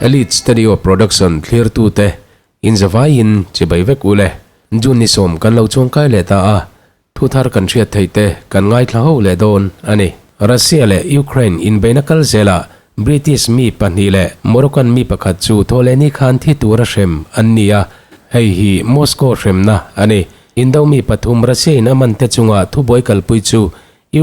Elite Studio Production thlirtute inzavaiin chibai vek ule. June ni sawm kan lo chuangkai leh ta a, thu thar kan hriat theih te kan ngaithla ho leh dawn a ni. Russia leh Ukraine inbeihna kal zelah British mi pahnih leh Moroccan mi pakhat chu thawhlehni khan thi tura hrem an ni a, hei hi Moscow hremna a ni. Indo mi pathum Russia in a man te chunga thubuai kalpui chu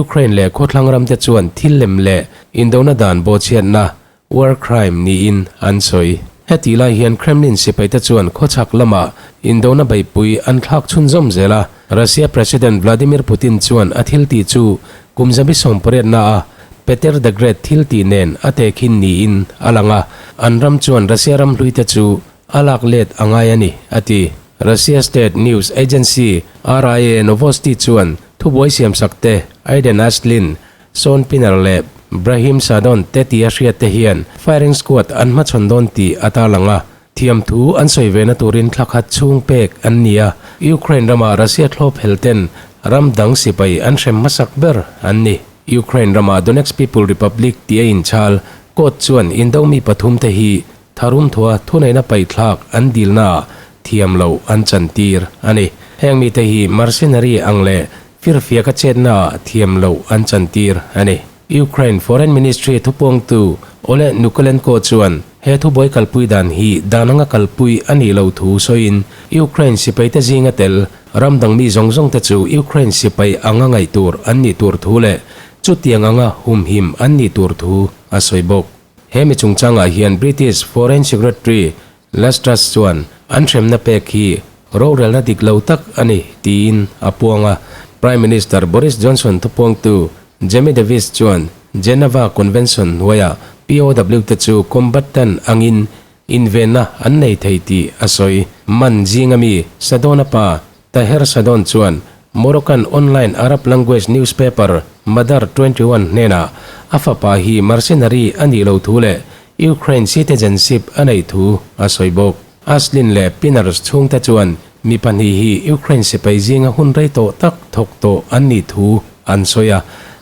Ukraine leh khawthlang ram te chuan thil lem leh indona dan bawhchhiatna, war crime, niin an sawi. Hetih lai hian Kremlin sipaite chuan khawchhak lamah indona beihpui an thlak chhunzawm zel a, Russia President Vladimir Putin chuan a thil tih chu kum zabi sawmpariatna a Peter the Great thil tih nen a tehkhin niin a lang a, an ram chuan Russia ram hluite chu a lak let a ngai a ni, a ti. Russia state news agency RIA Novosti chuan thubuai siamsak te Aiden Aslin, Sean Pinner leh Brahim Sadon te tia hriat te hian firing squad an hmachhawn dawn tih a tarlang a, thiamthu an sawi ve na turin thla khat chhung pek an ni a, Ukraine rama Russia thlawp hel ten ram dang sipai an hrem hmasak ber an ni. Ukraine rama Donetsk People Republic tih a inchhal court chuan indo mi pathum te hi Tharum thua thuneihna paihthlak an dilnaah thiam loh an chantir a ni. Heng mite hi mercenary ang leh firfiaka chetnaah thiam loh an chantir a ni. Ukraine Foreign Ministry thupuangtu Oleh Nukolenko chuan he thubuai kalpui dan hi dan anga kalpui a nih loh thu sawiin Ukraine sipaite zinga tel ram dang mi zawng zawngte chu Ukraine sipai anga ngaih tur an nih tur thu leh chutiang anga humhim an nih tur thu a sawi bawk. He mi chungchangah hian British Foreign Secretary Liz Truss chuan an hremna pek hi rorelna dik lo tak a ni tiin a puang a. Prime Minister Boris Johnson thupuangtu Jamie Davies chuan Geneva Convention hnuaiah POW te chu combatant angin invenna an nei thei tih a sawi. Man zinga mi Sadona pa Taher Sadon chuan Moroccan online Arab language newspaper Madar 21 hnenah a fapa hi mercenary a nih loh thu leh Ukraine citizenship a neih thu a sawi bawk. Aslin leh Pinners chhungte chuan mi pahnih hi Ukraine sipai zinga hun rei tawh tak thawk tawh an nih thu an sawi a,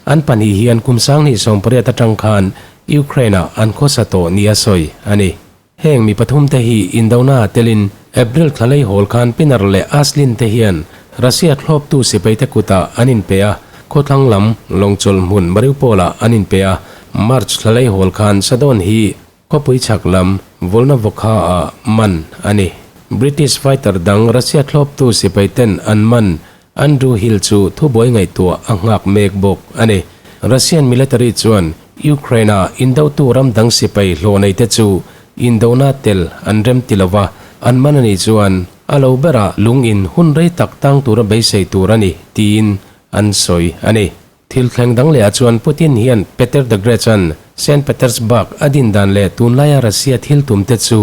an pahnih hian kum sanghnih sawmpariat atang khan Ukraine-ah an khawsa tawh nia sawi a ni. Heng mi pathum te hi indona telin April thla lei hawl khan Pinner leh Aslin te hian Russia thlawptu sipaite kutah an inpe a, khawthlang lam lawngchawlh hmun Mariupol-ah an inpe a. March thla lei hawl khan Sadon hi khawpui chhak lam Volnovakha-ah man a ni. British fighter dang Russia thlawptu sipaiten an man Andrew Hill chu thubuai ngaihtuah a nghak mek bawk a ni. Russian military chuan Ukraine-a indotu ram dang sipai hlawh neite chu indona tel an rem ti lo va, an man a nih chuan a lo berah lung in hun rei tak tang tura beisei tur a ni tiin an sawi a ni. Thil thleng dang lehah chuan Putin hian Peter the Great-a'n Saint Petersburg a din dan leh tunlaia Russia thil tumte chu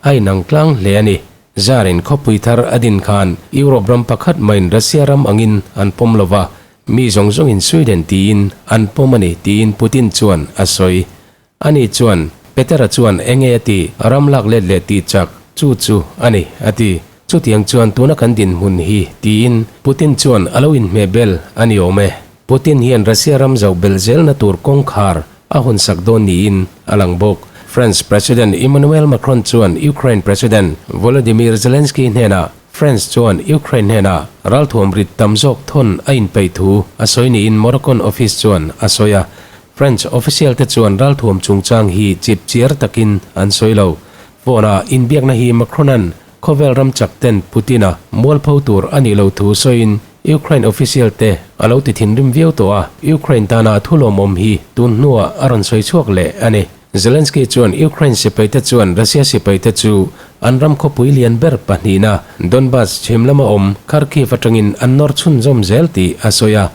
a inang tlang hle a ni. Zarin khawpui thar a din khan Europe ram pakhat maiin Russia ram angin an pawm lo va, mi zawng zawngin Sweden tiin an pawm a ni tiin Putin chuan a sawi. Ani chuan, Petera chuan enge a ti, ram lak let leh tih chak, chu chu a ni, a ti. Chutiang chuan tuna kan dinhmun hi tiin Putin chuan a lo inhmeh bel a ni awm e. Putin hian Russia ram zoh belh zelna tur kawngkhar a hawnsak dawn niin a lang bawk. France President Emmanuel Macron chuan Ukraine President Volodymyr Zelensky hnenah France chuan Ukraine hnenah ralthuam rit tam zawk thawn a inpeih thu a sawi niin Moroccan office chuan a sawi a. French official te chuan ralthuam chungchang hi chip chiar takin an sawi lo. Phone-a inbiakna hi Macron-a'n khawvel ram chak ten Putin-a mualpho tur a nih loh thu sawiin Ukraine official te a lo ti thinrim viau tawh a, Ukraine tana thu lawmawm hi tun hnuah a rawn sawi chhuak leh a ni. Zelensky chuan Ukraine sipaite chuan Russia sipaite chu an ram khawpui lian ber pahnihna Donbas chhim lama awm Kharkiv atangin an nawr chhunzawm zel tih a sawi a.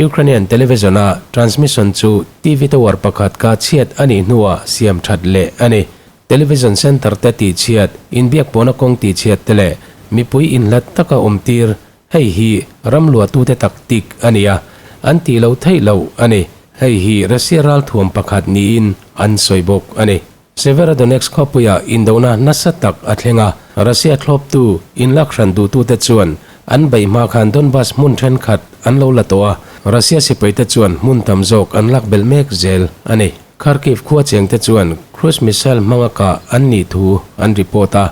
Ukrainian television-a transmission chu TV tower pakhat ka chhiat a nih hnuah siam that leh a ni. Television centre te tihchhiat, inbiak pawhna kawng tihchhiat te leh mipui inhlat taka awmtir Hei hi ram luahtute taktik a ni a, an tih loh theih loh a ni. Hei hi Russia ralthuam pakhat niin an sawi bawk a ni. Severodonetsk khawpuiah indona nasa tak a thleng a, Russia thlawptu inlak hran duhtute chuan an beih hma khan Donbas hmun thenkhat an lo la tawh a, Russia sipaite chuan hmun tam zawk an lak belh mek zel a ni. Kharkiv khua chengte chuan cruise missile hmanga kah an nih thu an report a.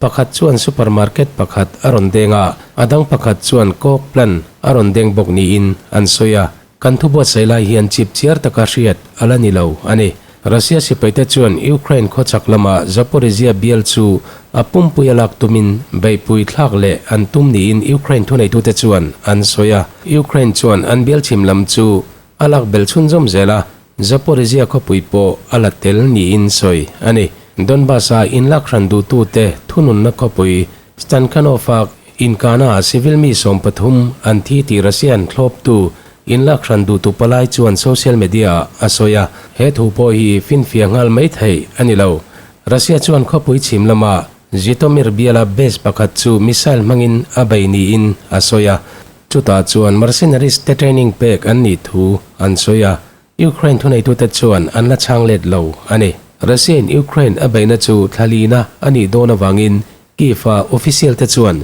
Pakhat chuan supermarket pakhat a rawn deng a, a dang pakhat chuan coke plant a rawn deng bawk niin an sawi a. Kan thu buatsaih lai hian chip chiar taka hriat a la ni lo a ni. Russia sipaite chuan Ukraine khawchhak lama Zaporizhzhia bial chu a pumpui a lak tumin beihpui thlak leh an tum niin Ukraine thuneitute chuan an sawi a. Ukraine chuan an bial chhim lam chu a lak bel chhunzawm zel a, Zaporizhzhia khawpui pawh a la tel niin sawi a ni. Donbas-a inlak hran duhtute thununna khawpui Stankhanov-a inkana civil mi 13 an thi tih Russian thlawptu inlak hran duhtu palai chuan social media-ah a sawi a, he thu pawh hi finfiah nghal mai theih a ni lo. Russia chuan khawpui chhim lama Zhytomyr biala base pakhat chu missile hmangin a bei niin a sawi a, chutah chuan mercenaries te training pek an nih thu an sawi a. Ukraine thuneitute chuan an la chhang let lo a ni. Russia-in Ukraine a beihna chu thlalina a nih dawn avangin Kyiv-a official-te chuan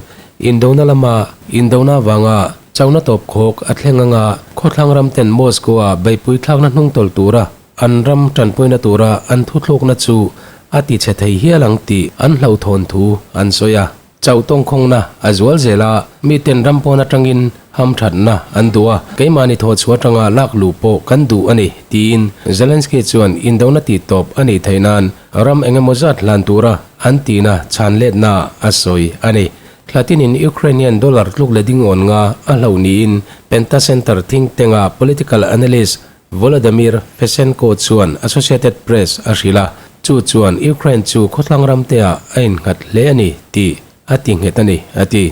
indona lama indona avanga chauhna tawpkhawk a thleng anga khawthlang ramten Moscow-a beihpui thlakna hnungtawlh tura an ram tanpuina tura an thuthlukna chu a tichhe thei hial ang tih an hlauhthawn thu an sawi a. Chauh tawngkhawngna a zual zel a, miten ram pawn atangin hamthatna an duh a, keimahni thawhchhuah atanga lak luh pawh kan duh a ni, tiin Zelensky chuan indona tih tawp a nih theih nan ram eng emaw zat hlan tura an tihna chhan letna a sawi a ni. Thlatinin Ukrainian dollar tluk leh ding awn nga a hloh niin Penta Center think tank-a political analyst Volodymyr Fesenko chuan Associated Press a hrilh a, chu chuan Ukraine chu khawthlang ramteah a innghat hle a ni tih a ti nghet a ni, a ti.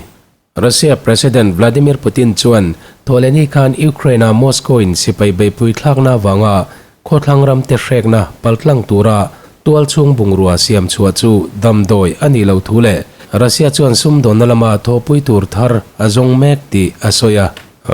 Russia President Vladimir Putin chuan Thawhlehni khan Ukraine-a Moscow-in sipai beihpui thlakna avanga khawthlang ramte hrekna paltlang tura tualchhung bungrua siam chhuah chu damdawi a nih loh thu leh Russia chuan sumdawnna lama thawhpui tur thar a zawng mek tih a sawi a.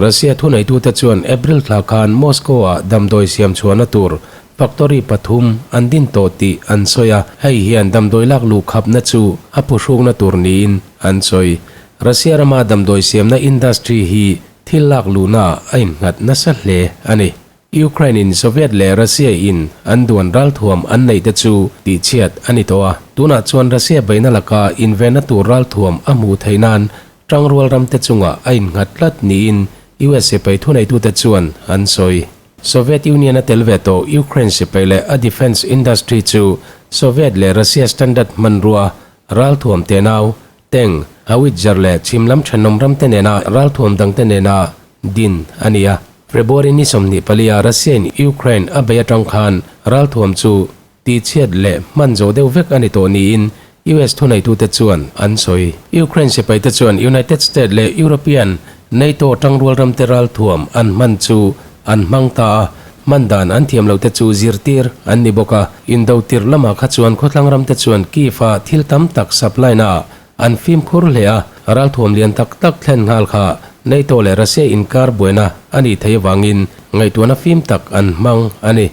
Russia thuneitute chuan April thla khan Moscow-ah damdawi siam chhuahna tur factory pathum an din tawh tih an sawi a, hei hian damdawi lak luh khapna chu a phuhrukna tur niin an sawi. Russia rama damdawi siamna industry hi thil lak luhnaah a innghat nasa hle a ni. Ukraine-in Soviet leh Russia-in an duan ralthuam an neih te chu tihchhiat a ni tawh a, tunah chuan Russia beihna laka invenna tur ralthuam a hmuh theih nan tangrual ramte chungah a innghat tlat niin US sipai thuneitute chuan an sawi. Soviet Union a tel ve tawh Ukraine sipai leh a defence industry chu Soviet leh Russia standard hmanrua ralthuam tenau, tank, howitzer leh chhim lam thenawm ramte nena ralthuam dangte nena din a ni a. February ni 24 a Russia-in Ukraine a bei atang khan ralthuam chu tihchhiat leh hman zawh deuh vek a ni tawh niin US thuneitute chuan an sawi. Ukraine sipaite chuan United States leh European NATO tangrual ramte ralthuam an hman chu an hmang ta a, hman dan an thiam lote chu zirtir an ni bawk a. Indo tirh lamah kha chuan khawthlang ramte chuan Kyiv-a thil tam tak supply naah An fimkhur hle a, ralthuam lian tak tak thlen nghal kha NATO leh Russia inkar buaina a nih theih avangin ngaihtuahna fim tak an hmang a ni.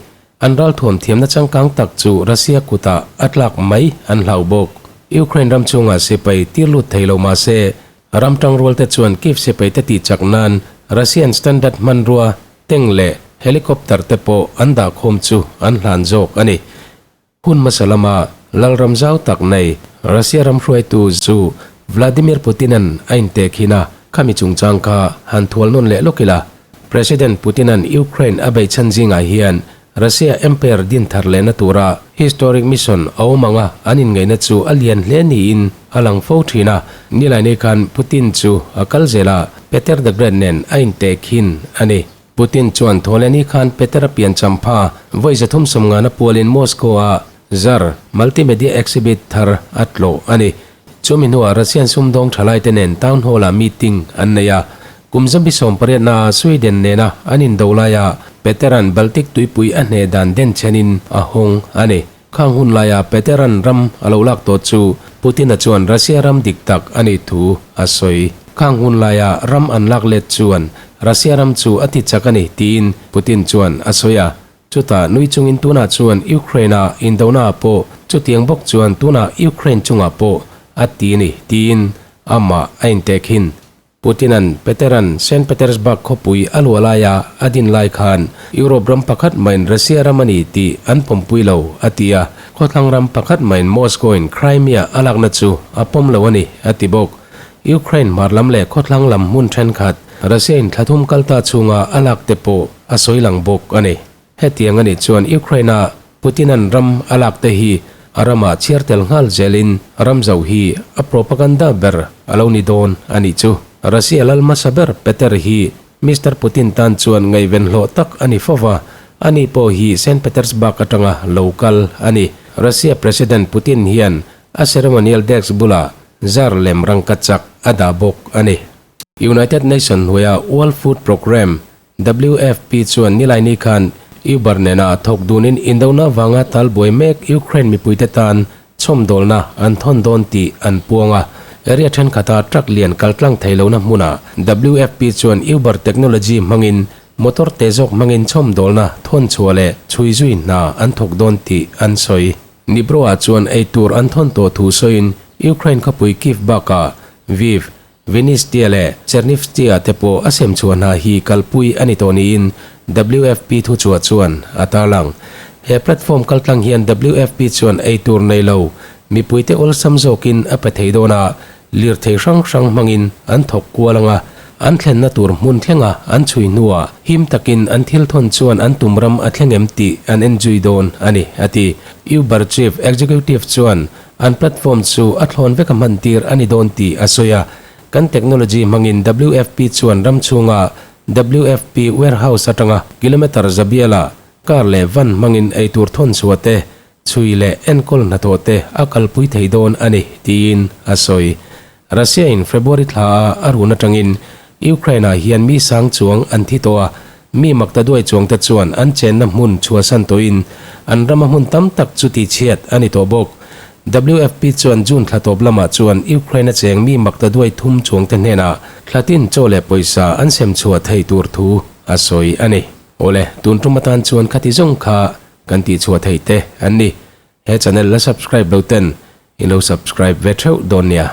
An ralthuam thiamna changkang tak chu Russia kutah a tlak mai an hlau bawk. Ukraine ram chhungah sipai tir lut thei lo mah se, ram tangrualte chuan Kyiv sipaite tihchak nan Russian standard hmanrua, tank leh helicopter te pawh an dahkhawm chu an hlan zawk a ni. Hun hmasa lama lalram zau tak nei Russia ram hruaitu chu Vladimir Putin-a'n a intekhin a, khami chungchang kha han thual nawn leh lawk ila. President Putin-a'n Ukraine a beih chhan zingah hian Russia Empire din thar lehna tura historic mission a awm anga an inngaihna chu a lian hle niin a lang fo thin a. Nilaini khan Putin chu a kal zel a, Peter the Great nen a intekhin a ni. Putin chuan Thawhlehni khan Peter-a piancham pha vawi 350 pualin Moscow-a Zar Multimedia Exhibit thar a tlawh a ni. Chumi hnuah Russian sumdawng thalaite nen Town Hall-ah meeting an nei a. Kum 1800-naa Sweden nena an indo laia Peter-a'n Baltic tuipui a hneh dan denchhenin a hawng a ni. Khang hun laia Peter-a'n ram a lo lak tawh chu Putin-a chuan Russia ram dik tak a nih thu a sawi. Khang hun laia ram an lak let chuan Russia ram chu a ti chak a ni tiin Putin chuan a sawi a. Chutah nui chungin tunah chuan Ukraine-a indona pawh chutiang bawk chuan tunah Ukraine chungah pawh a ti a ni tiin amah a intekhin. Putin-a'n Peter-a'n Saint Petersburg khawpui a luah laia a din lai khan Europe ram pakhat mahin Russia ram a ni tih an pawmpui lo, a ti a. Khawthlang ram pakhat mahin Moscow-in Crimea a lakna chu a pawm lo a ni, a ti bawk. Ukraine hmar lam leh khawthlang lam hmun thenkhat Russia-in thla thum kalta chhunga a lak te pawh a sawi lang bawk a ni. Hetiang a nih chuan Ukraine-a Putin-a'n ram a lak te hi a ramah chhiar tel nghal zelin ram zauh hi a propaganda ber a lo ni dawn a nih chu. Russia lal hmasa ber Peter hi Mister Putin tan chuan ngaihven hlawh tak a ni fo va, ani pawh hi Saint Petersburg atanga lo kal a ni. Russia President Putin hian a ceremonial desk bulah Tsar lem rangkachak a dah bawk a ni. United Nation hnuaia World Food Programme, WFP, chuan Nilaini khan Uber nena thawk dunin indona vanga talbuai mek Ukraine mipuite tan chhawmdawlna an thawn dawn tih an puang a. Area thenkhatah truck lian kaltlang thei lohna hmunah WFP chuan Uber technology hmangin motor te zawk hmangin chhawmdawlna thawn chhuah leh chhui zui hna an thawk dawn tih an sawi. Dnipro-ah chuan eitur an thawn tawh thu sawiin Ukraine khawpui Kyiv bakah Lviv, Vinnytsia leh Chernivtsi-ah te pawh a sem chhuah hna hi kalpui a ni tawh niin WFP thuchhuah chuan a tarlang. He platform kaltlang hian WFP chuan eitur nei lo mipuite awlsam zawkin a pe thei dawn a, lirthei hrang hrang hmangin an thawk kual ang a, an thlenna tur hmun thlenga an chhui hnuah him takin an thil thawn chuan an tum ram a thleng em tih an enzui dawn a ni, a ti. Uber Chief Executive chuan An platform chu a thlawn vek a hman tir a ni dawn tih a sawi a. Kan technology hmangin WFP chuan ram chhunga WFP warehouse atanga kilometre zabiala car leh van hmangin eitur thawn chhuah te, chhui leh enkawl hnathawh te a kalpui thei dawn a ni, tiin a sawi. Russia-in February thla a a run atangin Ukraine-ah hian mi sang chuang an thi tawh a, mi makta duai chuangte chuan an chenna hmun chhuahsan tawhin an rama hmun tam tak chu tihchhiat a ni tawh bawk. WFP chuan June thla tawp lamah chuan Ukraine-a cheng mi makta duai thum chuangte hnenah thla tin chaw leh pawisa an sem chhuah thei tur thu a sawi a ni. Awle, tun tum atan chuan khati zawng kha kan tihchhuah theih te an ni. He channel la subscribe lo ten i lo subscribe ve theuh dawn nia.